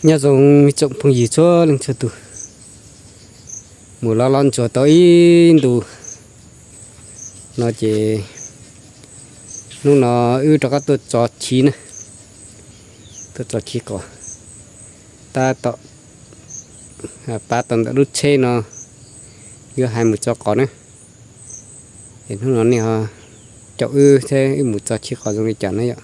Nyob zoo tsoom phooj ywg txhua leej txhua tus, mus lov lov ntsuag tau ib ntus no ces hnub no wb rov qab tuaj tso chiv na, tuaj tso chiv qos. Tab tom pab tau ntawm lub tsheb no, yuav hais mus tso qos na. Es hnub no nej ho caum wb thiab wb mus tso chiv qos zoo li cas na yom.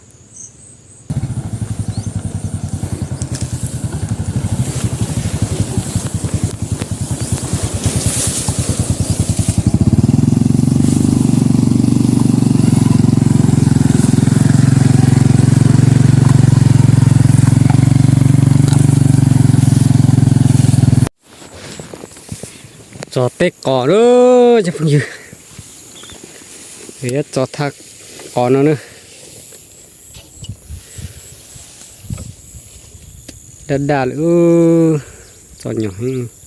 Txog teb qos lawm cov phooj ywg, yuav txog thaj qos no na. Daj daj lawm, txom nyem heev.